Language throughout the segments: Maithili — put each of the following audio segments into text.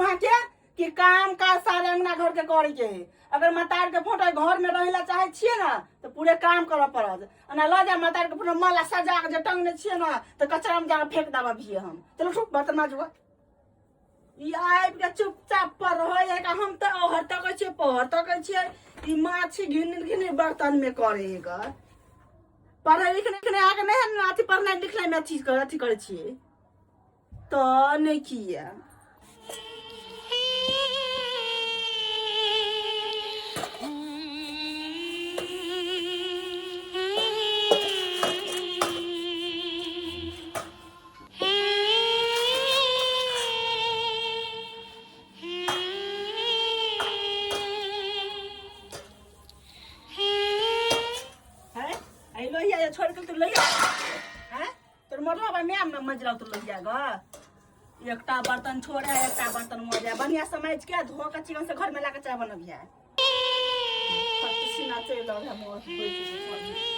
कहलहुँ अहाँके कि काम काज सारे अंगना घर के करे के है। अगर मतार के फोटो घर में रहे ला चाहे छियै ना तो पूरे काम करऽ पड़त। ओना लऽ जाय मतार के फोटो माला सजा के जे टंगने छियै ना तो कचरा में जाके फेंक देब अभिये हम। चलू उठू, बर्तन माजू। ई आबि के चुपचाप पर रहै है, हम तऽ ओहर तकै छियै पहर तकै छियै, ई माछी घिन घिन बर्तन में करे है। ग पढ़ै लिखने आके नहि है ने, अथी पढ़नाइ लिखनाइ में अथी कर अथी करै छियै तऽ नहि किया। है आई लोहिया जे छोड़ के तू लोहिया है तोर मरला बा म्याम में मजरा तू लोहिया ग। एकटा बर्तन छोड़े एकटा बर्तन मजा बढ़िया समझ के धो के चिकन से घर में लाके चाय बनबिया। पसीना चलि रहल है मोर।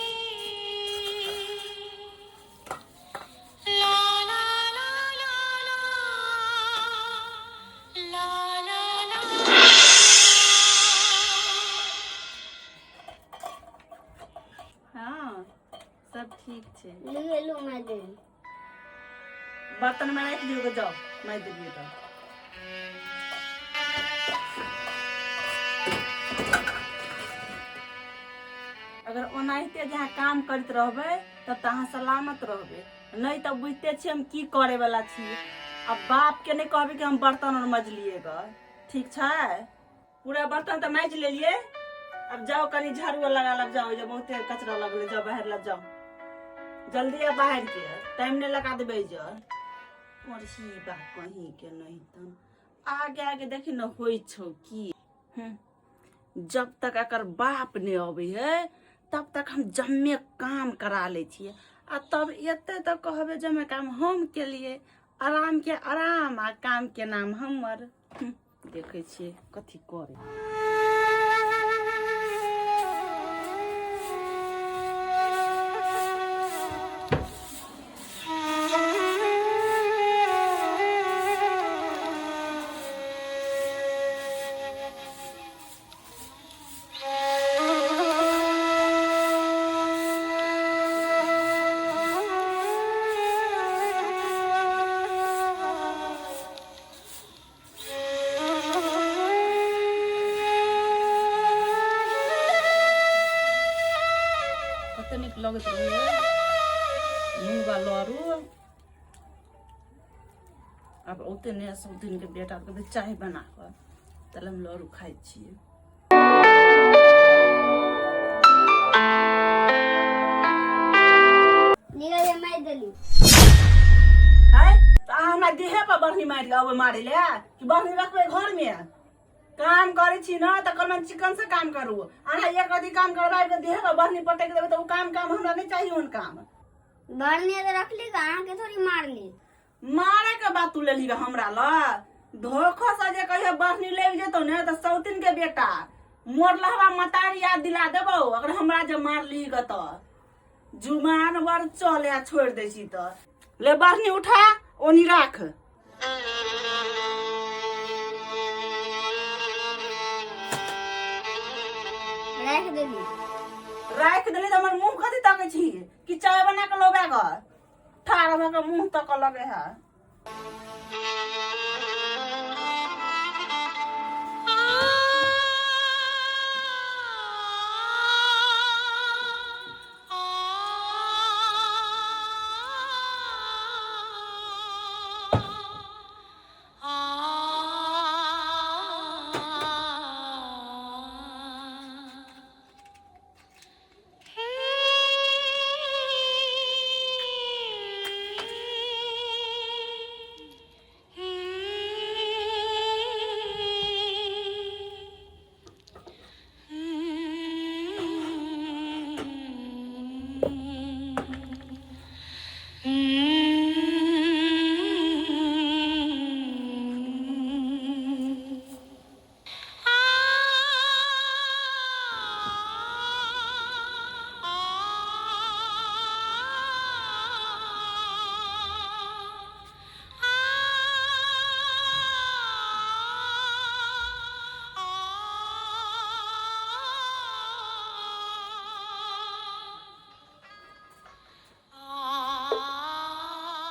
हाँ सब ठीक छै। लिहेलू मारि देली। बर्तन में राखि दियौ के जाओ मारि देलियै तऽ। अगर ओनाहिते जे अहाँ काम करैत रहबै तब तऽ अहाँ सलामत रहबै, नहि तऽ बुझिते छियै हम की करे वाला छी। आ बाप के नहि कहबै कि हम बर्तन और मजलियै ग। ठीक छै, पूरा बर्तन तऽ माजि लेलियै, अब जाओ कनी झाड़ू लगा लब जाओ, जे बहुते कचरा लगलै, जाओ बाहर लग जाओ जल्दी, अब बाहर के टाइम नहीं लगा देबै जे और ही बा कहीं के नहीं तन आगे आगे देखी न होइ छौ की। जब तक एकर बाप नहीं अबै है तब तक हम जम्मे काम करा लै छियै, आ तब एते तऽ कहबै जम्मे काम हम केलियै, आराम के आराम आ काम के नाम हमर। देखै छियै कथी करे। कते नीक लगैत रहै मुँगा लड़ू। आब औते नहि सब दिन के बेटा के चाय बना कऽ तले हम लड़ू खाइ छियै। निकल जे मारि देली। है तऽ अहाँ हमरा देहे पर बढ़नी मारि अबै मारै लए कि बढ़नी रखबै घर में? काम करै छी न तऽ कहलहुँ चिकन से काम करू, अहाँ एक अथी काम करबाबि कऽ देहे पर बढ़नी पटकि देबै तऽ ओ काम काम हमरा नहि चाही ओहन काम। बढ़नी तऽ रखली तऽ अहाँके थोड़ी मारली। मारे के बात तू लेली हमरा ल धोखो से जे कहियो बढ़नी लागि जेतौ ने तऽ सौतिन के बेटा मोर लहवा मतारी याद दिला देबौ। अगर हमरा जे मारली ग तऽ जुमान बर चले छोड़ि दै छी तऽ ले बढ़नी उठा ओनी राख। राखि देली। राखि देली तऽ हमर मुँह कथी तकै छी कि चाय बना कऽ लबे ग? ठाढ़ भऽ कऽ मुँह तकऽ लगे है।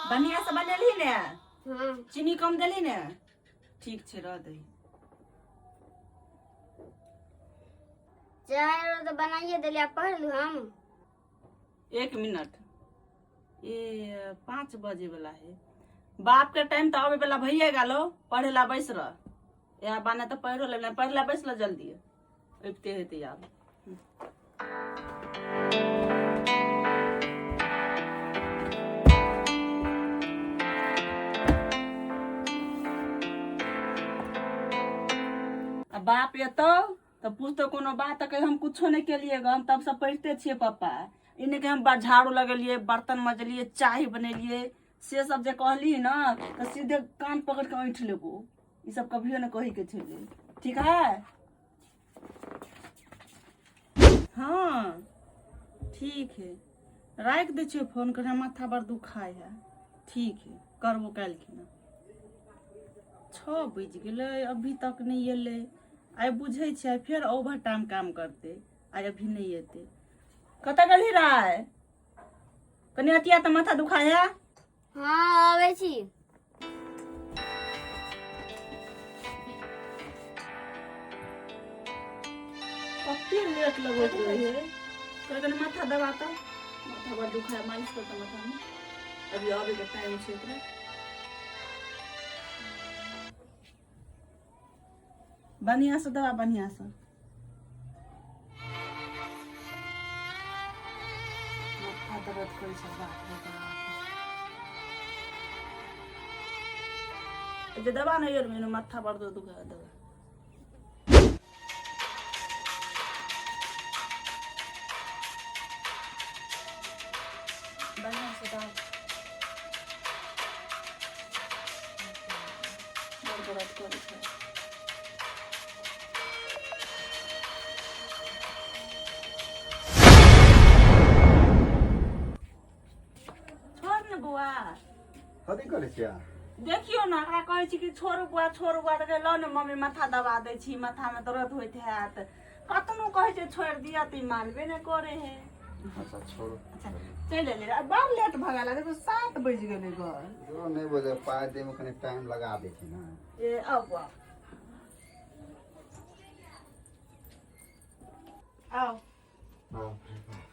बढ़िया से बनेलही ने? हाँ। चीनी कम देली ने? ठीक छै, रह दही। चाय और तऽ बनाइए देली, आब पढ़ लू हम। एक मिनट, ये 5 बजे वाला है, बाप के टाइम तो आवे वाला भैया गेलो। पढ़े ला बैस रह, यहाँ बाने तो पढ़ो ले, पढ़े ला बैस रह जल्दी, अबिते हेतै आब। आ बाप एतौ तऽ पूछतो कोनो बात तऽ कहि हम कुछो नहि केलियै ग, हम तब से पढ़िते छियै पप्पा। ई नहि कि हम झाड़ू लगेलियै, बर्तन मजलियै, चाय बनेलियै, से सब जे कहली ने तऽ सीधे कान पकड़ के ऐंठ लेबो। ई सब कभियो नहि कहै के छलै, ठीक है? हाँ ठीक है, राखि दै छियै फोन कर, माथा बड़ दुखाय है। ठीक है, करबो काल्हिखिना। 6 बजि गेलै, अभी तक नहि एलै। आइ बुझै छियै, आइ फेर ओवर टाइम काम करतै, आइ अभी नहि एतै। कतऽ गेलही राय? कनि अतिया तऽ माथा दुखाय है। हँ, अबै छी। कते लेट लगैत रहे। कनि कनि माथा दबा तऽ, माथा बड़ दुखाय, मालिश कर तऽ माथामे। अभी आबैके टाइम छै एकरा। बढ़िआँ से दबा, बढ़िआँ से। माथा दर्द करै छै, बाप रे बाप। जे दबा नहि यार, मेरे माथा बड़ दर्द दुखा दबा। बढ़िआँ से दबा, बड़ दर्द करै छै। छोड़ ने बौआ। कथी करै छियै? देखियौ ने, एकरा कहै छी कि छोड़ू बौआ, छोड़ू बौआ, तऽ कहै, लऽ ने मम्मी, माथा दबा दै छी, माथामे दर्द होइत हैत। कतनो कहै छै छोड़ि दिअ तऽ ई मानबे नहि करै है। अच्छा छोड़ू। अच्छा चलि एलियै। आ बड़ लेट भऽ गेल, देखो 7 बजि गेलै घर। जो नहि बजे पाइ दैमे कनि टाइम लगा दै छै ने। ए आउ बौआ, आउ। बाप रे बाप।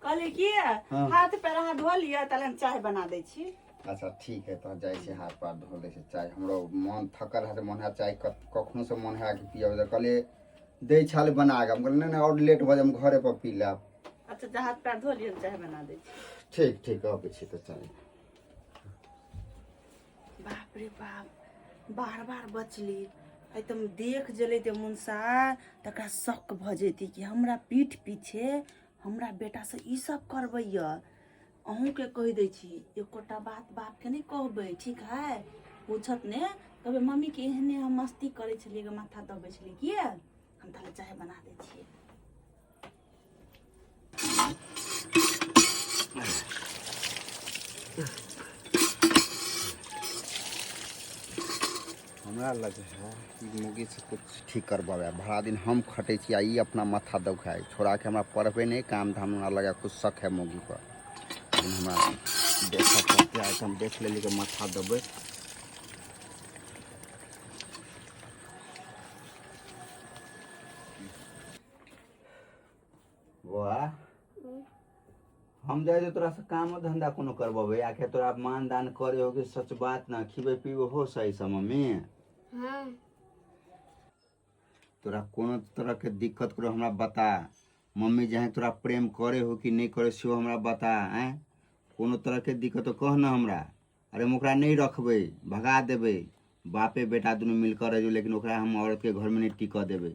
कहलियै की, हाँ। हाथ पैर अहाँ धो लिअ, ताले हम चाय बना दै छी। अच्छा ठीक है, तऽ जाइ छी हाथ पैर धो लै छी चाय। हमरो मन थकल है तऽ मन है चाय, कखनो से मन है कि पियब, तऽ कहलियै दै छल बना कऽ, हम कहलियै नहि नहि, आओर लेट भऽ जाय, हम घरे पर पी लेब। अच्छा जा, हाथ पैर धो लिअ, हम चाय बना दै छी। ठीक ठीक, अबै छी तऽ चाय। बाप रे बाप, बार बार बचली। आइ तऽ हम देख जेलै ते मुनसा, तकरा शक भऽ जेतै कि हमरा पीठ पीछे हमरा बेटासँ ई सब करबैया। अहूँके कहि दै छी, एकोटा बात बापके नहि कहबै, ठीक है? पूछत ने, कहबै मम्मीके एहने हम मस्ती करै छलियै गे, माथा दबै छलियै। किया हम ताले चाय बना दै छियै। हमरा लगे है कि मुगी से कुछ ठीक करबाबे। भरा दिन हम खटै छी आ ई अपना माथा दौखाय छोड़ा के हमरा पढ़बै नहि, काम धाम। हमरा लगे कुछ शक है मुगी पर, लेकिन हमरा देखऽ पड़तै। आइ तऽ हम देख लेली कि माथा देबै। बौआ, हम जाइ तोरा से काम धंधा कोनो करबेबै, आखिर तोरा मान दान करे हो कि सच बात ना खिबै पीबै हो सही से मम्मी? हाँ। तोरा कोनो तरह के दिक्कत करो हमरा बता। मम्मी जहाँ तोरा प्रेम करे हो कि नहीं करे सेहो हमरा बता। आँय, कोनो तरह के दिक्कत हो कह ना हमरा। अरे हम ओकरा नहीं रखबै, भगा देबै। बापे बेटा दुनू मिलकर रह, लेकिन ओकरा हम औरत के घर में नहीं टिकऽ देबै।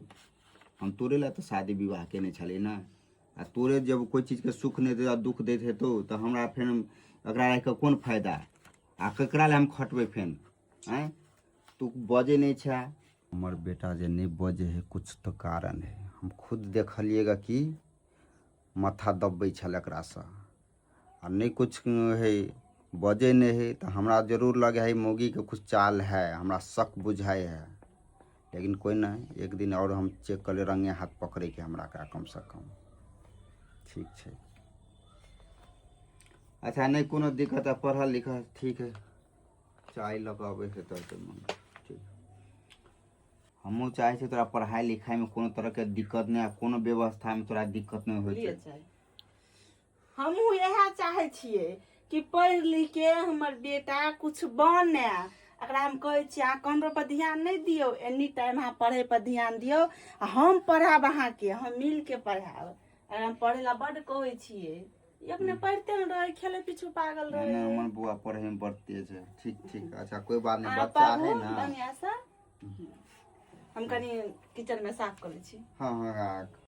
हम तोरे ला तऽ शादी विवाह केने छलियै ने, आ तोरे जब कोइ चीजके सुख नहि दे आ दुख दैत हेतौ तऽ हमरा फेर एकरा राखि कऽ कोन फायदा आ ककरा लए हम खटबै फेन? आँय, तू बजै नहि छै। हमर बेटा जे नहि बजै है, कुछ तऽ कारण है। हम खुद देखलिएगा कि माथा दबबै छल एकरासँ आ नहि कुछ है, बजै नहि है, तऽ हमरा जरूर लगे है मौगीके कुछ चाल है, हमरा शक बुझाइ है। लेकिन कोइ नहि, एक दिन आओर हम चेक कर ले, रंगे हाथ पकड़ैके हमरा एकरा कमसँ कम। ठीक छै। अच्छा नहि कोनो दिक्कत है, पढ़ल लिखल ठीक है। चाय लऽ कऽ अबै है तोर मम्मी। ठीक, हमहूँ चाहै छी तोरा पढ़ाइ लिखाइमे कोनो तरहके दिक्कत नहि आ कोनो व्यवस्थामे तोरा दिक्कत नहि होइ लिए छै। चाय। हमहूँ इएह चाहै छियै कि पढ़ि लिख के हमर बेटा कुछ बने। एकरा हम कहै छियै, अहाँ कमरो पर ध्यान नहि दियौ, एनी टाइम अहाँ पढ़ै पर ध्यान दियौ आ हम पढ़ायब अहाँके, हम मिल के पढ़ायब। एकरा हम पढ़ै ला बड्ड कहै छियै, ई अपने पढ़िते ने रहै, खेले पीछू पागल नहि रहै। नहि, हमर बौआ पढ़ैमे बड़ तेज है। ठीक ठीक, अच्छा कोई बात नहीं, अहाँ बच्चा पढ़ू है ना। बढ़िआँसँ, हम कनि किचनमे साफ कऽ लै छी। हाँ हाँ।